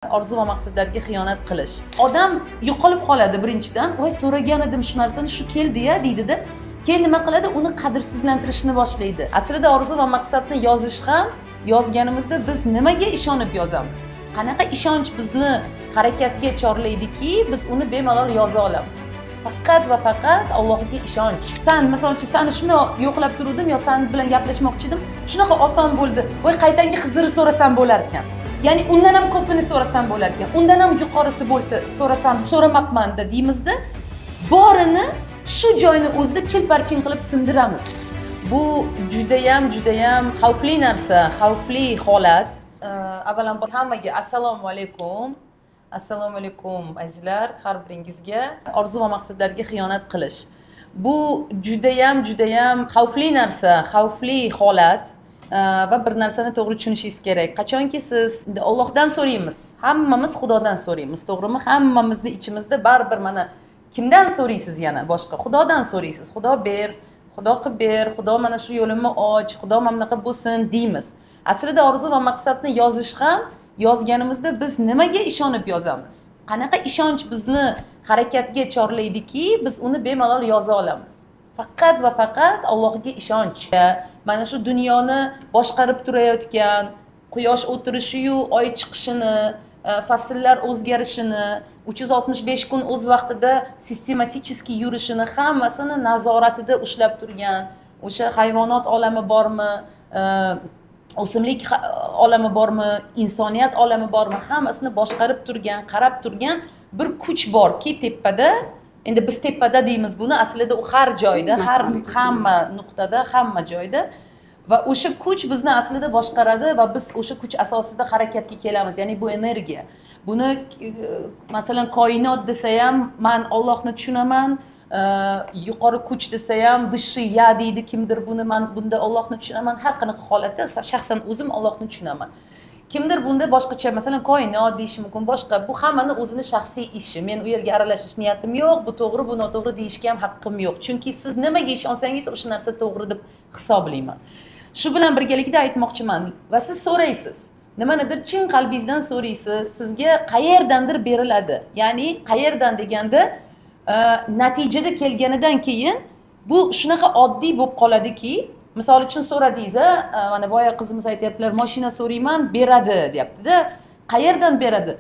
Orzu va maqsadlarga xiyonat qilish. Odam yo'qolib qoladi birinchidan. Voy, so'ragan edim shu narsani, shu keldi-ya deydi-da. Keyin nima qiladi? Uni qadrsizlantirishni boshlaydi. Aslida orzu va maqsadni yozish ham, yozganimizda biz nimaga ishonib yozamiz? Qanaqa ishonch bizni harakatga chorlaydiki, biz uni bemalol yoza olamiz? Faqat va faqat Allohga ishonch. San, misol uchun, seni shuni yo'qlab turdim yo san bilan gaplashmoqchi edim, shunaqa oson bo'ldi. Voy, qaytanga Xizrni so'rasam bo'lar ekan. Ya'ni undan ham ko'pini so'rasam bo'lar ekan. Undan ham yuqorisi bo'lsa so'rasam, so'ramabman-da deymizda, borini shu joyni o'zida chilparchin qilib sindiramiz. Bu judayam, judayam xavfli narsa, xavfli holat. Avvalambor hammaga assalomu alaykum. Assalomu alaykum azizlar, har biringizga. Orzu va maqsadlarga xiyonat qilish. Bu judayam, judayam xavfli narsa, xavfli holat. Va bir narsani to'g'ri tushunishingiz kerak. Qachonki siz Allohdan so'raymiz, hammamiz Xudodan so'raymiz, to'g'rimi? Hammamizni ichimizda baribir mana kimdan so'raysiz yana boshqa? Xudodan so'raysiz. Xudo ber, Xudo qilib ber, Xudo mana shu yo'limni och, Xudo mana bunaqa bo'lsin deymiz. Aslida orzu va maqsadni yozish ham, yozganimizda biz nimaga ishonib yozamiz? Qanaqa ishonch bizni harakatga chorlaydiki, biz uni bemalol yoza olamiz? Faqat va faqat Allohga ishonch. Mana shu dunyoni boshqarib turayotgan, quyosh o'tirishiyu oy chiqishini, fasllar o'zgarishini, 365 kun o'z vaqtida sistematik yurishini hammasini nazoratida ushlab turgan, o'sha hayvonot olami bormi, o'simlik olami bormi, insoniyat olami bormi, hammasini boshqarib turgan, qarab turgan bir kuch borki tepada. Endi biz tepada deymiz buni, aslida u har joyda, har hamma nuqtada, hamma joyda va o'sha kuch bizni aslida boshqaradi va biz o'sha kuch asosida harakatga kelamiz. Ya'ni bu energiya. Buni masalan koinot desa ham men Allohni tushunaman, yuqori kuch desa ham высший я deydi kimdir buni, men bunda Allohni tushunaman. Har qanaqa holatda shaxsan o'zim Allohni tushunaman. Kimdir bunda boshqacha, masalan koinot deyishi mumkin, boshqa. Bu hammani o'zini shaxsiy ishi. Men u yerga aralashish niyatim yo'q, bu to'g'ri, bu noto'g'ri deyishga ham haqqim yo'q. Chunki siz nimaga ishonsangiz, o'sha narsa to'g'ri deb hisoblayman. Shu bilan birgalikda aytmoqchiman va siz so'raysiz. Nimanidir chin qalbingizdan so'raysiz, sizga qayerdandir beriladi. Ya'ni qayerdan deganda, natijada kelganidan keyin bu shunaqa oddiy bo'lib qoladiki, misol uchun so'radingiz, mana boya qizimiz aytyaptilar, mashina so'rayman, beradi deyapti-da. Qayerdan beradi?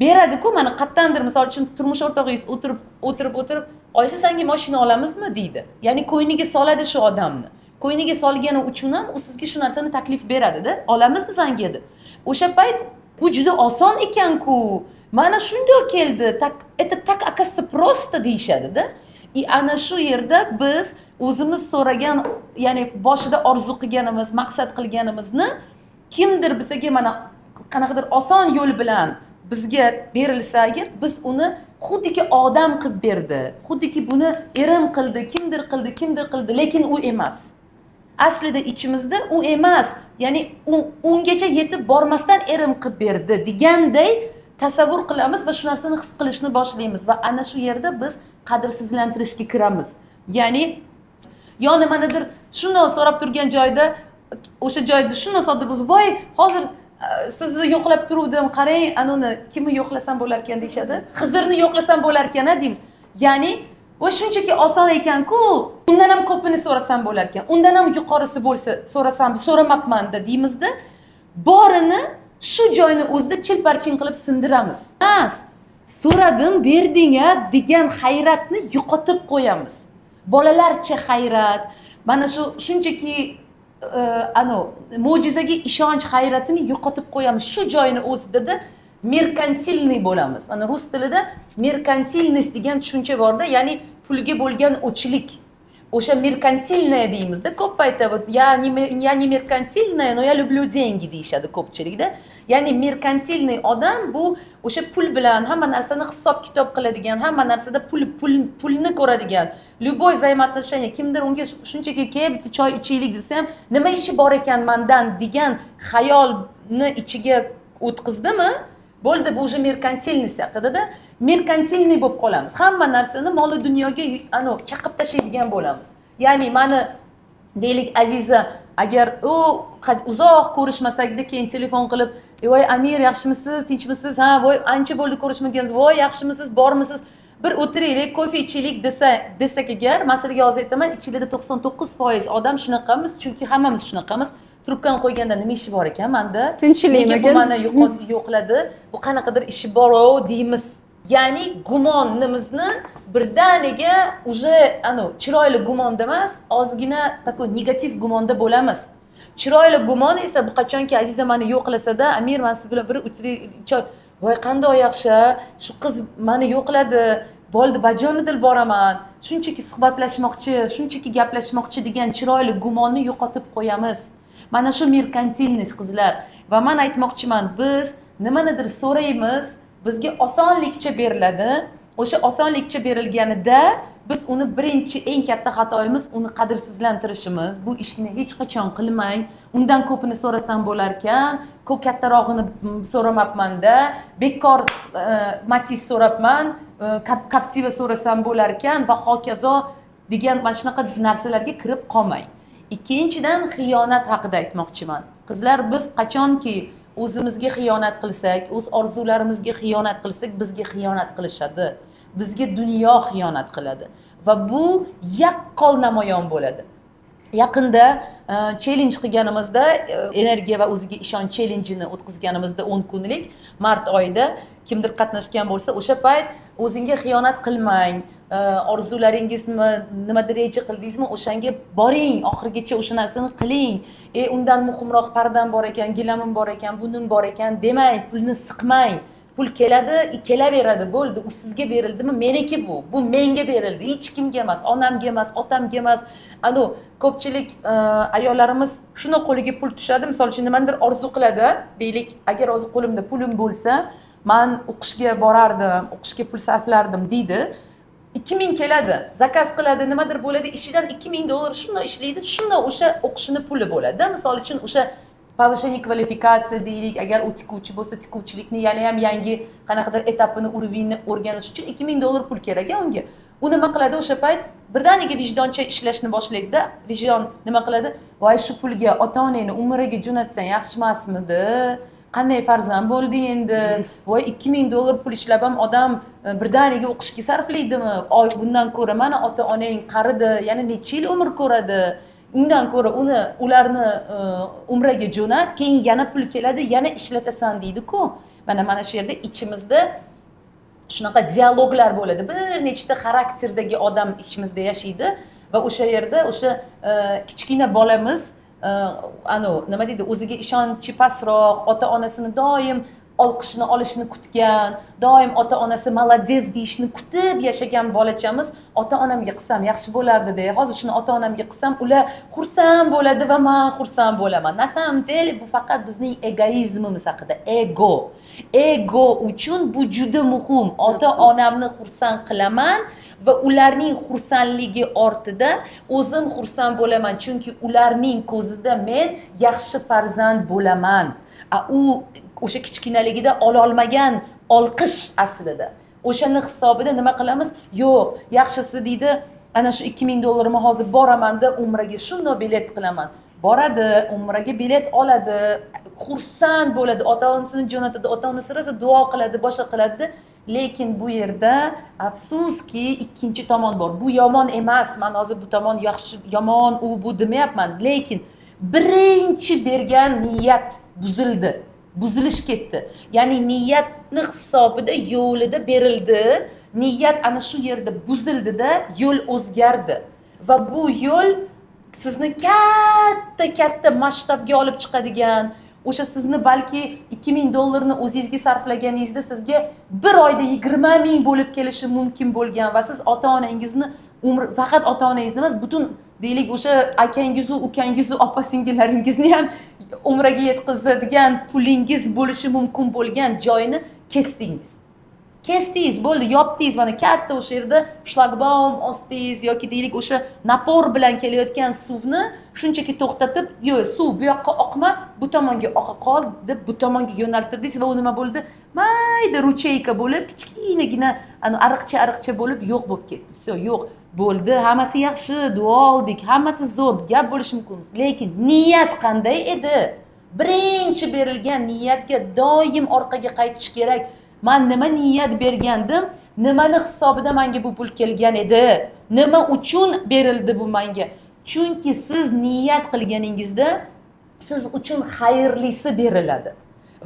Beradi-ku, mana qayerdandir, misol uchun turmush o'rtog'ingiz o'tirib, o'tirib, o'tirib, oysi senga mashina olamizmi deydi. Ya'ni ko'yniga soladi shu odamni. Ko'yniga solgani uchun ham u sizga shu narsani taklif beradi-da, olamizmi senga deb. O'sha payt bu juda oson ekan-ku. Mana shunday keldi, tak, это так оказывается просто deyishadi-da. И ana shu yerda biz o'zimiz so'ragan, ya'ni boshida orzu qilganimiz, maqsad qilganimizni kimdir bizga mana qanaqadir oson yo'l bilan bizga berilsa agar, biz uni xuddiki odam qilib berdi, xuddiki buni erim qildi, kimdir qildi, kimdir qildi, lekin u emas. Aslida ichimizda u emas, ya'ni ungacha yetib bormasdan erim qilib berdi deganday tasavvur qilamiz va shu narsani his qilishni boshlaymiz va ana shu yerda biz qadrsizlantirishga kiramiz. Ya'ni yo nimanidir shuni so'rab turgan joyda, o'sha joyda shuni sodir bo'lsa, voy hozir sizni yo'qlab turuvdim, qarang, anuni kimni yo'qlasam bo'lar ekan deyishadi. Xizrni yo'qlasam bo'lar ekan deymiz. Ya'ni voy shunchaki oson ekan-ku, undan ham ko'pini so'rasam bo'lar ekan, undan ham yuqorisi bo'lsa so'rasam, so'ramabman-da deymizda, borini shu joyni o'zida chilparchin qilib sindiramiz. Mas, so'radim, berding-a degan hayratni yo'qotib qo'yamiz. Bolalarcha hayrat, mana shu shunchaki mo'jizaga ishonch hayratini yo'qotib qo'yamiz. Shu joyni o'zida merkantilniy bo'lamiz. Mana rus tilida merkantilnost degan tushuncha borda, ya'ni pulga bo'lgan o'chlik. O'sha merkantilnaya deymizda ko'p paytda, я не меркантильная, но я люблю деньги deyishadi ko'pchilikda. Ya'ni merkantilniy odam bu o'sha pul bilan hamma narsani hisob kitob qiladigan, hamma narsada pulni ko'radigan. Любой взаимоотношение, kimdir unga shunchaki kelib bitta choy ichaylik desa ham, nima ishi bor ekan mandan degan xayolni ichiga o'tqizdimi, bo'ldi, bu уже merkantilnost haqida-da, merkantilniy bo'lib qolamiz. Hamma narsani moli dunyoga chaqib tashlaydigan bo'lamiz. Ya'ni mani deylik Aziza, agar u Uzoq ko'rishmasakda keyin telefon qilib, voy Amir, yaxshimisiz, tinchmisiz, ha voy ancha bo'ldi ko'rishmaganmiz, voy yaxshimisiz, bormisiz, bir o'tiraylik, kofe ichaylik desak agar, man sizlarga hozir aytaman, ichingizda 99% odam shunaqamiz, chunki hammamiz shunaqamiz. Trubkani qo'yganda nima ishi bor ekan manda? Tinchlik ekan. Bu meni yo'qladi, bu qanaqadir ishi bor-o deymiz. Ya'ni gumonimizni birdaniga уже chiroyli gumonda emas, ozgina такой negativ gumonda bo'lamiz. Chiroyli gumon esa bu qachonki Aziza meni yo'qlasada, Amir men siz bilan bir o'tirib, voy qanday yaxshi, shu qiz meni yo'qladi, bo'ldi bajonidil boraman, shunchaki suhbatlashmoqchi, shunchaki gaplashmoqchi degan chiroyli gumonni yo'qotib qo'yamiz. Mana shu merkantilность qizlar. Va men aytmoqchiman, biz nimanidir so'raymiz, bizga osonlikcha beriladi. O'sha osonlikcha berilganida biz uni birinchi eng katta xatoyimiz uni qadrsizlantirishimiz. Bu ishni hech qachon qilmang. Undan ko'pini so'rasam bo'larkan, ko'p kattarog'ini so'ramabman-da, bekor Matiz so'rabman, Captiva so'rasam bo'larkan va hokazo degan mana shunaqa narsalarga kirib qolmang. Ikkinchidan xiyonat haqida aytmoqchiman. Qizlar, biz qachonki o'zimizga xiyonat qilsak, o'z orzularimizga xiyonat qilsak, bizga xiyonat qilishadi. Bizga dunyo xiyonat qiladi va bu yaqqol namoyon bo'ladi. Yaqinda challenge qilganimizda, energiya va o'ziga ishonch challengeini o'tkazganimizda 10 kunlik mart oyida kimdir qatnashgan bo'lsa, o'sha payt o'zingga xiyonat qilmang, orzularingizni nimadir reja qildingizmi, o'shanga boring, oxirigacha o'sha narsani qiling. Undan muhimroq pardam bor ekan, gilamim bor ekan, bunim bor ekan demang, pulni siqmang. Pul keladi, kelaveradi, bo'ldi. U sizga berildimi? Meniki bu. Bu menga berildi, hech kimga emas, onamga emas, otamga emas. Anu ko'pchilik ayollarimiz shuni qo'liga pul tushadi, misol uchun nimadir orzu qiladi, deylik, agar o'zi qo'limda pulim bo'lsa, men o'qishga borardim, o'qishga pul sarflardim deydi. 2000 keladi, zakaz qiladi, nimadir bo'ladi, ishidan $2000 shunday ishlaydi, shunday o'sha o'qishini puli bo'ladi. Misol uchun o'sha повышение kvalifikatsiya deylik, agar u tikuvchi bo'lsa, tikuvchilikni yana ham yangi qanaqadir etapini, уровенini o'rganish uchun $2000 pul kerak unga. U nima qiladi o'sha payt? Birdaniga vijdoncha ishlashni boshlaydi-da. Vijdon nima qiladi? Voy shu pulga ota-onangni umriga jo'natsang yaxshi emasmidi? Qanday farzand bo'ldi endi? Voy $2000 pul ishlab ham odam birdaniga o'qishga sarflaydimi? Oy bundan ko'ra mana ota-onang qaridi, yana necha yil umr ko'radi. Undan ko'ra uni ularni umraga jo'nat, keyin yana pul keladi, yana ishlatasan deydi-ku. Mana shu yerda ichimizda shunaqa dialoglar bo'ladi. Bir nechta xarakterdagi odam ichimizda yashaydi va o'sha yerda o'sha kichkina bolamiz nima deydi, o'ziga ishonchi pastroq, ota-onasini doim olqishini olishini kutgan, doim ota-onasi молодец deyishini kutib yashagan bolachamiz ota-onamga qilsam yaxshi bo'lardi-da. Hozir shuni ota-onamga qilsam ular xursand bo'ladi va men xursand bo'laman. Na samом деле bu faqat bizning egoizmimiz haqida. Ego. Ego uchun bu juda muhim. Ota-onamni xursand qilaman va ularning xursandligi ortida o'zim xursand bo'laman, chunki ularning ko'zida men yaxshi farzand bo'laman. U o'sha kichkinaligida ololmagan olqish aslida. O'shani hisobida nima qilamiz? Yo'q, yaxshisi deydi, ana shu $2000 hozir boramanda umraga shunday bilet qilaman. Boradi, umraga bilet oladi, xursand bo'ladi, ota-onasini jo'natadi, ota-onasi rosa duo qiladi, boshqa qiladi. Lekin bu yerda afsuski ikkinchi tomon bor. Bu yomon emas. Men hozir bu tomon yaxshi, yomon, u bu demayapman, lekin birinchi bergan niyat buzildi. Buzilish ketdi. Ya'ni niyatni hisobida yo'lida berildi. Niyat ana shu yerda buzildi-da, yo'l o'zgardi. Va bu yo'l sizni katta-katta masshtabga olib chiqadigan, o'sha sizni balki $2000 o'zingizga sarflaganingizda sizga bir oyda 20 ming bo'lib kelishi mumkin bo'lgan va siz ota-onangizni umr, faqat ota-onangizni emas, butun deylik o'sha akangiz-u, ukangiz-u, opa-singillaringizni ham umraga yetkazadigan pulingiz bo'lishi mumkin bo'lgan joyini kesdingiz. Kesdingiz, bo'ldi, yopdingiz. Mana katta o'sha yerda shlagbaum osdingiz yoki deylik o'sha napor bilan kelayotgan suvni shunchaki to'xtatib, yo'q, suv bu yoqqa oqma, bu tomonga oqa qol deb bu tomonga yo'naltirdingiz va u nima bo'ldi? Mayda rucheyka bo'lib, kichkinagina ariqcha-ariqcha bo'lib yo'q bo'lib ketdi. Всё, yo'q. Bo'ldi, hammasi yaxshi, duo oldik, hammasi zo'r, gap bo'lishi mumkin. Lekin niyat qanday edi? Birinchi berilgan niyatga doim orqaga qaytish kerak. Man nima niyat bergandim? Nimani hisobida menga bu pul kelgan edi? Nima uchun berildi bu menga? Chunki siz niyat qilganingizda siz uchun xayrlisi beriladi.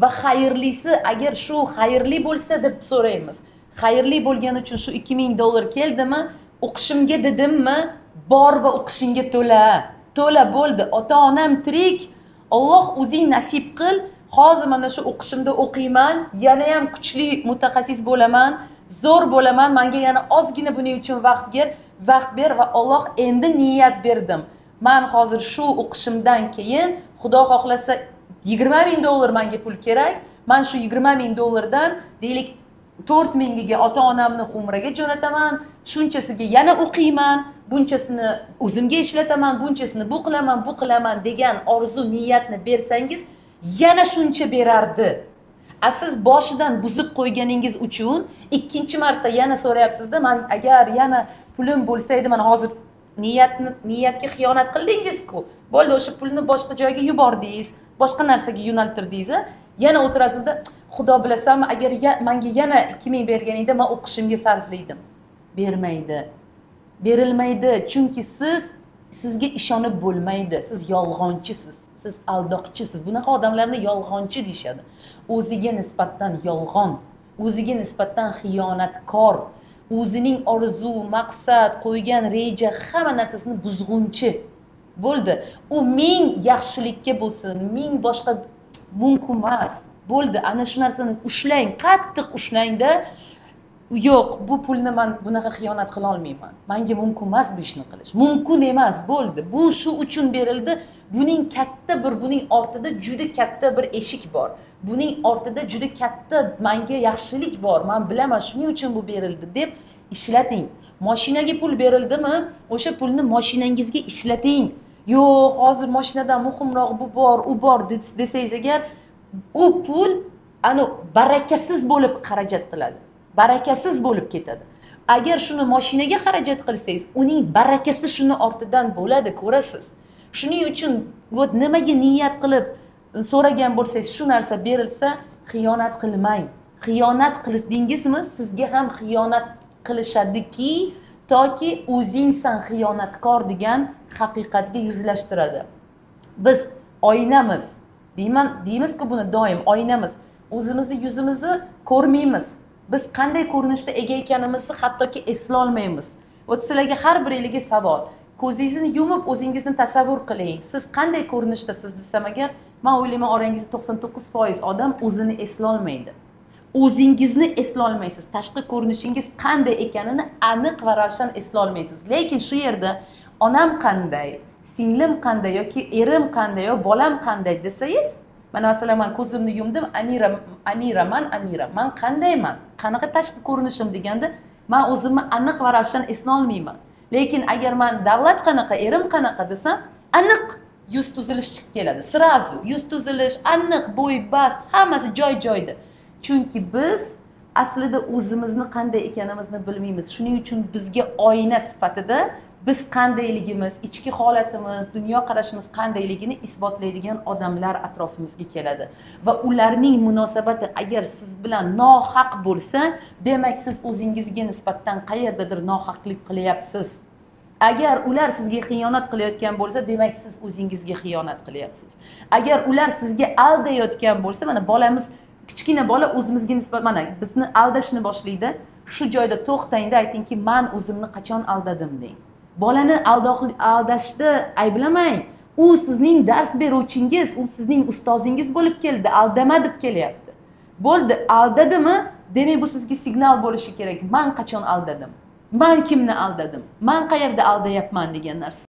Va xayrlisi agar shu xayrli bo'lsa deb so'raymiz. Xayrli bo'lgani uchun shu $2000 keldimi? O'qishimga dedimmi? Bor va o'qishingga to'la. To'la bo'ldi. Ota-onam tirik. Alloh o'zing nasib qil. Hozir mana shu o'qishimda o'qiyman, yana ham kuchli mutaxassis bo'laman, zo'r bo'laman. Menga yana ozgina buning uchun vaqt ber va Alloh endi niyat berdim. Men hozir shu o'qishimdan keyin Xudo xohlasa $20,000 menga pul kerak. Men shu $20,000 dan deylik 4,000 ga ota-onamni umraga jo'nataman, shunchasiga yana o'qiyman, bunchasini o'zimga ishlataman, bunchasini bu qilaman, bu qilaman degan orzu niyatni bersangiz, yana shuncha berardi. A siz boshidan buzib qo'yganingiz uchun ikkinchi marta yana so'rayapsizda, men agar yana pulim bo'lsa edi, mana hozir niyatga xiyonat qildingiz-ku. Bo'ldi, o'sha pulni boshqa joyga yubordingiz, boshqa narsaga yo'naltirdingiz, yana o'tirasizda, Xudo bilasanmi, agar menga yana 2000 berganingda men o'qishimga sarflaydim. Bermaydi. Berilmaydi, chunki sizga ishonib bo'lmaydi. Siz yolg'onchisiz, siz aldoqchisiz. Bunaqa odamlarni yolg'onchi deyshadi. O'ziga nisbatan yolg'on, o'ziga nisbatan xiyonatkor, o'zining orzu, maqsad, qo'ygan reja hamma narsasini buzg'unchi. Bo'ldi. U ming yaxshilikka bo'lsin, ming boshqa mumkin emas. Bo'ldi, ana shu narsani ushlang, qattiq ushlangda, yo'q, bu pulni men bunaqa xiyonat qila olmayman. Menga mumkin emas bu ishni qilish. Mumkin emas, bo'ldi. Bu shu uchun berildi. Buning katta bir, buning ortida juda katta bir eshik bor. Buning ortida juda katta menga yaxshilik bor. Men bilaman, shuning uchun bu berildi deb ishlating. Mashinaga pul berildimi? O'sha pulni mashinangizga ishlating. Yo'q, hozir mashinadan muhimroq bu bor, u bor desangiz agar, u pul ana barakasiz bo'lib xarajat qiladi. Barakasiz bo'lib ketadi. Agar shuni mashinaga xarajat qilsangiz, uning barakasi shuni ortidan bo'ladi, ko'rasiz. Shuning uchun nimaga niyat qilib so'ragan bo'lsangiz, shu narsa berilsa, xiyonat qilmang. Xiyonat qildingizmi, sizga ham xiyonat qilishadiki, toki o'zingsan xiyonatkor degan haqiqatga yuzlashtiradi. Biz oynamiz. Deyman, deymizku buni doim, oynamiz. O'zimizni yuzimizni ko'rmaymiz. Biz qanday ko'rinishda ega ekanimizni hattoki eslolmaymiz. Вот sizlarga har biringizga savol. Ko'zingizni yumib o'zingizni tasavvur qiling. Siz qanday ko'rinishdasiz desam agar, men o'ylayman orangizda 99% odam o'zini eslolmaydi. O'zingizni eslolmaysiz. Tashqi ko'rinishingiz qanday ekanini aniq va ravshan eslolmaysiz. Lekin shu yerda onam qanday, singlim qanday yoki erim qanday yo bolam qanday desangiz, mana masalan men ko'zimni yumdim, Amira, man qandayman? Qanaqa tashqi ko'rinishim deganda, men o'zimni aniq va ravshan eslolmayman. Lekin agar men davlat qanaqa, erim qanaqa desam, aniq yuz tuzilish chiqib keladi. Srazu yuz tuzilish, aniq bo'y bast, hammasi joy-joyida. Chunki biz aslida o'zimizni qanday ekanimizni bilmaymiz. Shuning uchun bizga oyna sifatida biz qandayligimiz, ichki holatimiz, dunyoqarashimiz qandayligini isbotlaydigan odamlar atrofimizga keladi. Va ularning munosabati agar siz bilan nohaq bo'lsa, demak siz o'zingizga nisbatan qayerdadir nohaqlik qilyapsiz. Agar ular sizga xiyonat qilayotgan bo'lsa, demak siz o'zingizga xiyonat qilyapsiz. Agar ular sizga aldayotgan bo'lsa, mana bolamiz, kichkina bola o'zimizga nisbatan mana bizni aldashni boshlaydi. Shu joyda to'xtangda aytingki, men o'zimni qachon aldadim deng. Bolani aldashda ayblamang. U sizning dars beruvchingiz, u sizning ustozingiz bo'lib keldi, aldama deb kelyapti. Bo'ldi, aldadimi? Demak bu sizga signal bo'lishi kerak. Men qachon aldadim? Men kimni aldadim? Men qayerda aldayapman degan narsa.